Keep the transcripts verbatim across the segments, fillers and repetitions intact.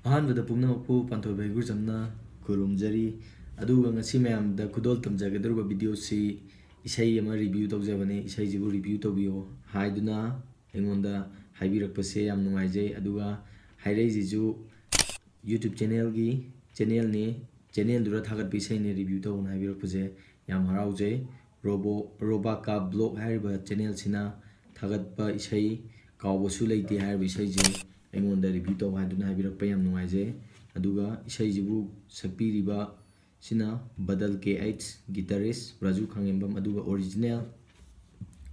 ꯑꯍꯥꯟꯕꯗ ꯄꯨꯝꯅꯃꯛꯄꯨ ꯄꯥꯟꯊꯣꯏꯕ ꯍꯩꯒ꯭ꯔꯨꯖꯝꯅ ꯈꯨꯔꯨꯝꯖꯔꯤ꯫ ꯑꯗꯨꯒ ꯉꯁꯤ ꯃꯌꯥꯝꯗ ꯈꯨꯗꯣꯜ ꯇꯝꯖꯒꯗꯧꯔꯤꯕ video ꯁꯤ ꯏꯁꯩ ꯑꯃ review ꯇꯧꯖꯕꯅꯤ꯫ ꯏꯁꯩꯁꯤꯕꯨ review ꯇꯧꯕꯤꯌꯣ ꯍꯥꯏꯗꯨꯅ ꯑꯩꯉꯣꯟꯗ ꯍꯥꯏꯕꯤꯔꯛꯄꯁꯦ ꯌꯥꯝ ꯅꯨꯡꯉꯥꯏꯖꯩ꯫ ꯑꯗꯨꯒ ꯍꯥꯏꯔꯛꯏꯁꯤꯁꯨ YouTube channel ꯒꯤ channel ꯅꯤ, channel ꯗꯨꯗ ꯊꯥꯒꯠꯄ ꯏꯁꯩꯅꯤ review ꯇꯧꯅ ꯍꯥꯏꯕꯤꯔꯛꯄꯁꯦ ꯌꯥꯝ ꯍꯔꯥꯎꯖꯩ꯫ ꯔꯣꯕꯣ, ꯔꯣꯕꯥꯀꯥ Vlog ꯍꯥꯏꯔꯤꯕ channel ꯁꯤꯅ ꯊꯥꯒꯠꯄ ꯏꯁꯩ ꯀꯥꯎꯕꯁꯨ ꯂꯩꯇꯦ ꯍꯥꯏꯔꯤꯕ ꯏꯁꯩꯁꯦ ꯑꯩꯉꯣꯟꯗ review ꯇꯧ ꯍꯥꯏꯗꯨꯅ ꯍꯥꯏꯕꯤꯔꯛꯄ ꯌꯥꯝ ꯅꯨꯡꯉꯥꯏꯖꯩ꯫ ꯑꯗꯨꯒ ꯏꯁꯩꯁꯤꯕꯨ ꯁꯛꯄꯤꯔꯤꯕ ꯁꯤꯅ ꯕꯗꯜ ꯀꯦ ꯑꯩꯆ, guitarist ꯔꯥꯖꯨ ꯈꯥꯉꯦꯝꯕꯝ, ꯑꯗꯨꯒ original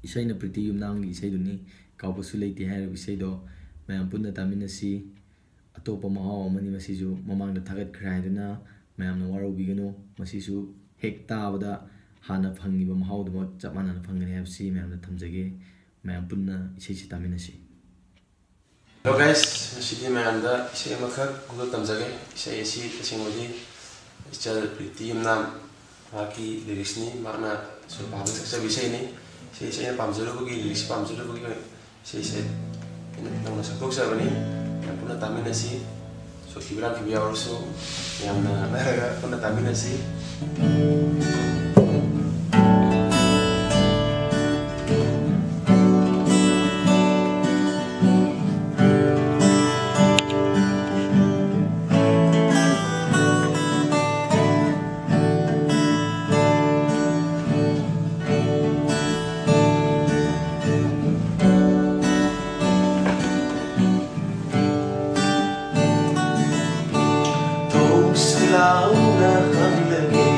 ꯏꯁꯩꯅ ꯄ꯭ꯔꯤꯇꯤ ꯌꯨꯝꯅꯥꯝꯒꯤ ꯏꯁꯩꯗꯨꯅꯤ, ꯀꯥꯎꯕꯁꯨ ꯂꯩꯇꯦ ꯍꯥꯏꯔꯤꯕ ꯏꯁꯩꯗꯣ꯫ ꯃꯌꯥꯝ ꯄꯨꯟꯅ ꯇꯥꯃꯤꯟꯅꯁꯤ꯫ ꯑꯇꯣꯞꯄ ꯃꯍꯥꯎ ꯑꯃꯅꯤ꯫ ꯃꯁꯤꯁꯨ ꯃꯃꯥꯡꯗ ꯊꯥꯒꯠꯈ꯭ꯔꯦ ꯍꯥꯏꯗꯨꯅ ꯃꯌꯥꯝꯅ ꯋꯥꯔꯧꯕꯤꯒꯅꯨ꯫ ꯃꯁꯤꯁꯨ ꯍꯦꯛ ꯇꯥꯕꯗ ꯍꯥꯟꯅ ꯐꯪꯉꯤꯕ ꯃꯍꯥꯎꯗꯨꯃꯛ ꯆꯞ ꯃꯥꯟꯅꯅ ꯐꯪꯒꯅꯤ ꯍꯥꯏꯕꯁꯤ ꯃꯌꯥꯝꯗ ꯊꯝꯖꯒꯦ꯫ ꯃꯌꯥꯝ ꯄꯨꯟꯅ ꯏꯁꯩꯁꯤ ꯇꯥꯃꯤꯟꯅꯁꯤ꯫ Hello guys, ꯉꯁꯤꯗꯤ ꯃꯌꯥꯝꯗ ꯏꯁꯩ ꯑꯃꯈꯛ ꯈꯨꯗꯣꯜ ꯇꯝꯖꯒꯦ꯫ ꯏꯁꯩ ꯑꯁꯤ ꯇꯁꯦꯡꯕꯗꯤ ꯏꯆꯜ ꯄ꯭ꯔꯤꯇꯤ ꯌꯨꯝꯅꯥꯝ ꯃꯍꯥꯛꯀꯤ lyrics ꯅꯤ, ꯃꯍꯥꯛꯅ ꯁꯨꯔ ꯄꯥꯕ ꯁꯛꯆꯕ ꯏꯁꯩꯅꯤ꯫ ꯏꯁꯩ ꯑꯁꯤ ꯑꯩꯅ ꯄꯥꯝꯖꯔꯨꯕꯒꯤ, lyrics ꯄꯥꯝꯖꯔꯨꯕꯒꯤ ꯏꯁꯩꯁꯦ ꯑꯩꯅ ꯅꯧꯅ ꯁꯛꯇꯣꯛꯆꯕꯅꯤ꯫ ꯃꯌꯥꯝ ꯄꯨꯟꯅ ꯇꯥꯃꯤꯟꯅꯁꯤ꯫ ꯁꯣꯛꯈꯤꯕ ꯂꯥꯛꯈꯤꯕ ꯌꯥꯎꯔꯁꯨ ꯃꯌꯥꯝꯅ ꯉꯥꯡꯅꯔꯒ ꯄꯨꯟꯅ ꯇꯥꯃꯤꯟꯅꯁꯤ꯫ ꯊꯣꯡꯁꯨ ꯂꯥꯎꯅ ꯍꯪꯂꯒꯦ,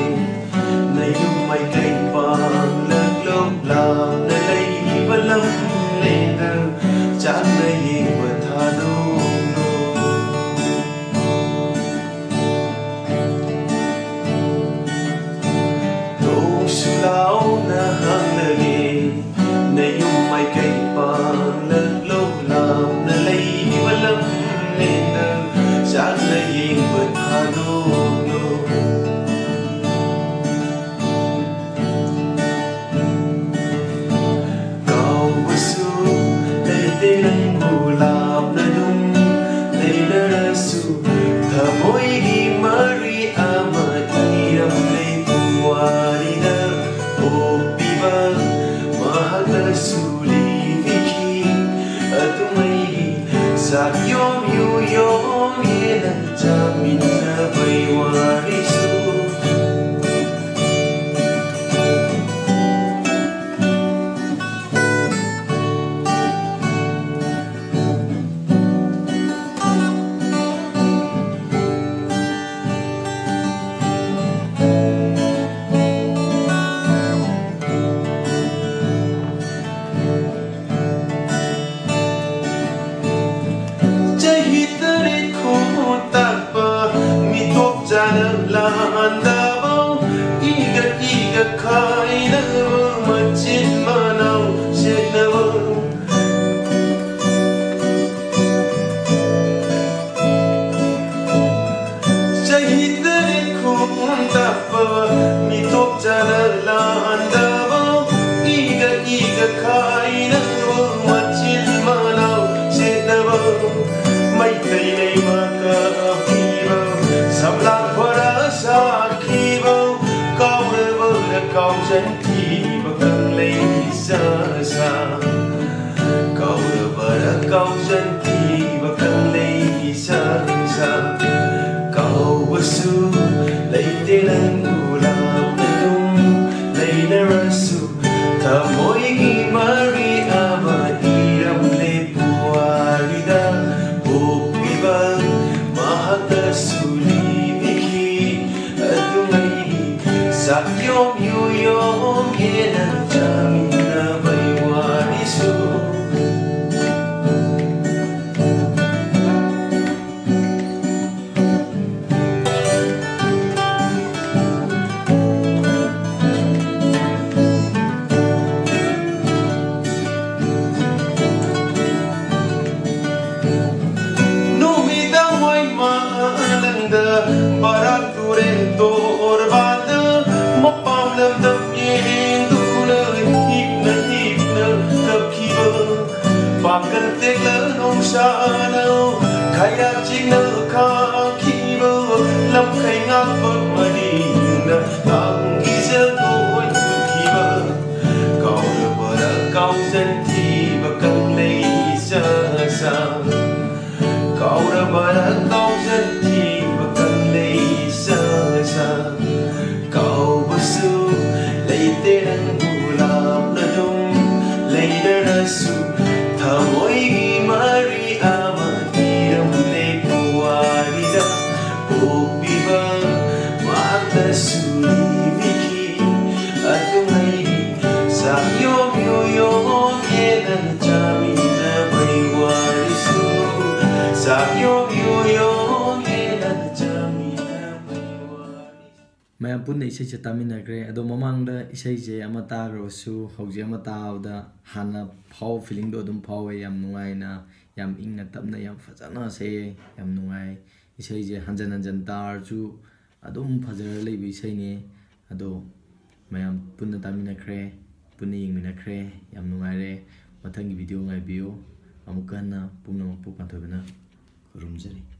ꯅꯌꯨꯝ ꯃꯥꯏꯀꯩ ꯄꯥꯡꯂꯛꯂꯣ, ꯂꯥꯞꯅ ꯂꯩꯕ ꯂꯝꯂꯦꯟꯗ ꯆꯥꯛꯅ ꯌꯦꯡꯕ ꯊꯥꯗꯣꯛꯂꯣ꯫ ꯊꯣꯡꯁꯨ ꯂꯥꯎꯅ ꯍꯪꯂꯒꯦ, ꯅꯌꯨꯝ ꯃꯥꯏꯀꯩ ꯄꯥꯡꯂꯛꯂꯣ, ꯂꯥꯞꯅ ꯂꯩꯕ ꯂꯝꯂꯦꯟꯗ ꯆꯥꯛꯅ ꯌꯦꯡꯕ ꯊꯥꯗꯣꯛꯂꯣ꯫ ꯄꯤꯕ, ꯁꯝꯂꯥꯡ ꯐꯔ ꯁꯥꯈꯤꯕ, ꯀꯥꯎꯔꯕꯗ ꯀꯥꯎꯖꯈꯤꯕ ꯀꯪꯂꯩ ꯏꯆꯥꯁꯥ꯫ ꯀꯥꯎꯔꯕꯗ ꯀꯥꯎꯖꯈꯤꯕ ꯀꯪꯂꯩ ꯏꯆꯥꯁꯥ꯫ ꯀꯥꯎꯕꯁꯨ ꯂꯩꯇꯦ ꯅꯪꯕꯨ ꯂꯥꯞꯅ ꯑꯗꯨꯝ ꯂꯩꯅꯔꯁꯨ꯫ ꯊꯃꯣꯏꯒꯤ ꯃꯔꯤ ꯑꯃ ꯏꯔꯝꯂꯦ ꯄꯨꯋꯥꯔꯤꯗ꯫ ꯄꯣꯛꯄꯤꯕ ꯃꯍꯥꯛꯅꯁꯨ ꯂꯤꯕꯤꯈꯤ ꯑꯗꯨꯉꯩ ꯆꯥꯛꯌꯣꯝ ꯌꯨꯌꯣꯝ ꯍꯦꯟꯅ ꯆꯥꯃꯤꯟꯅꯕꯩ ꯋꯥꯔꯤꯁꯨ꯫ ꯅꯨꯃꯤꯗꯥꯡ ꯋꯥꯏ ꯃꯥꯂꯪꯗ ꯕꯔꯥꯛ ꯇꯨꯔꯦꯜ ꯇꯣꯔꯕꯥꯟꯗ ꯃꯄꯥꯝ ꯂꯝꯗꯝ ꯌꯦꯡꯗꯨꯅ ꯍꯤꯞꯅ ꯍꯤꯞꯅ ꯀꯞꯈꯤꯕ ꯄꯥꯡꯒꯜ ꯇꯦꯛꯂ ꯅꯣꯡꯁꯥꯅ ꯈꯌꯥꯠ ꯆꯤꯛꯅ ꯈꯥꯛꯈꯤꯕ ꯂꯝꯈꯩ ꯉꯥꯛꯄ ꯃꯅꯤꯡꯅ ꯊꯥꯡꯒꯤ ꯖꯒꯣꯏ ꯄꯨꯈꯤꯕ ꯀꯥꯎꯔꯕꯔ ꯀꯥꯎꯖꯟꯈꯤꯕ ꯀꯪꯂꯩ ꯏꯆꯥꯁꯥ꯫ ꯀꯥꯎꯔꯕꯔ ꯀꯥꯎꯖꯟꯈꯤꯕ ꯀꯪꯂꯩ ꯏꯆꯥꯁꯥ꯫ ꯀꯥꯎꯕꯁꯨ ꯂꯩꯇꯦ ꯅꯪꯕꯨ ꯂꯥꯞꯅ ꯑꯗꯨꯝ ꯂꯩꯅꯔꯁꯨ꯫ ꯊꯃꯣꯏꯒꯤ ꯃꯔꯤ ꯑꯃ ꯏꯔꯝꯂꯦ ꯄꯨꯋꯥꯔꯤꯗ꯫ ꯄꯣꯛꯄꯤꯕ ꯃꯍꯥꯛꯅꯁꯨ ꯂꯤꯕꯤꯈꯤ ꯑꯗꯨꯉꯩ ꯆꯥꯛ ꯌꯣꯝ ꯌꯨ ꯌꯣꯝ ꯌꯦꯟꯅ ꯆꯥꯃꯤꯟꯅꯕꯩ ꯋꯥꯔꯤꯁꯨ꯫ ꯆꯥꯛ ꯌꯣꯝ ꯌꯨ ꯌꯣꯝ ꯌꯦꯟꯅ ꯆꯥꯃꯤꯟꯅꯕꯩ ꯋꯥꯔꯤꯁꯨ꯫ ꯃꯌꯥꯝ ꯄꯨꯟꯅ ꯏꯁꯩꯁꯦ ꯇꯥꯃꯤꯟꯅꯈ꯭ꯔꯦ꯫ ꯑꯗꯣ ꯃꯃꯥꯡꯗ ꯏꯁꯩꯁꯦ ꯑꯃ ꯇꯥꯈ꯭ꯔꯕꯁꯨ ꯍꯧꯖꯤꯛ ꯑꯃ ꯇꯥꯕꯗ ꯍꯥꯟꯅ ꯐꯥꯎꯕ feelingꯗꯣ ꯑꯗꯨꯝ ꯐꯥꯎꯋꯦ꯫ ꯌꯥꯝ ꯅꯨꯡꯉꯥꯏꯅ, ꯌꯥꯝ ꯏꯪꯅ ꯇꯞꯅ, ꯌꯥꯝ ꯐꯖꯅ ꯁꯛꯑꯦ꯫ ꯌꯥꯝ ꯅꯨꯡꯉꯥꯏ꯫ ꯏꯁꯩꯁꯦ ꯍꯟꯖꯟ ꯍꯟꯖꯟ ꯇꯥꯔꯁꯨ ꯑꯗꯨꯝ ꯐꯖꯔ ꯂꯩꯕ ꯏꯁꯩꯅꯤ꯫ ꯑꯗꯣ ꯃꯌꯥꯝ ꯄꯨꯟꯅ ꯇꯥꯃꯤꯟꯅꯈ꯭ꯔꯦ, ꯄꯨꯟꯅ ꯌꯦꯡꯃꯤꯟꯅꯈ꯭ꯔꯦ꯫ ꯌꯥꯝ ꯅꯨꯡꯉꯥꯏꯔꯦ꯫ ꯃꯊꯪꯒꯤ video ꯉꯥꯏꯕꯤꯌꯨ꯫ ꯑꯃꯨꯛꯀ ꯍꯟꯅ ꯄꯨꯝꯅꯃꯛꯄꯨ ꯄꯥꯟꯊꯣꯏꯕꯅ ꯈꯨꯔꯨꯝꯖꯔꯤ꯫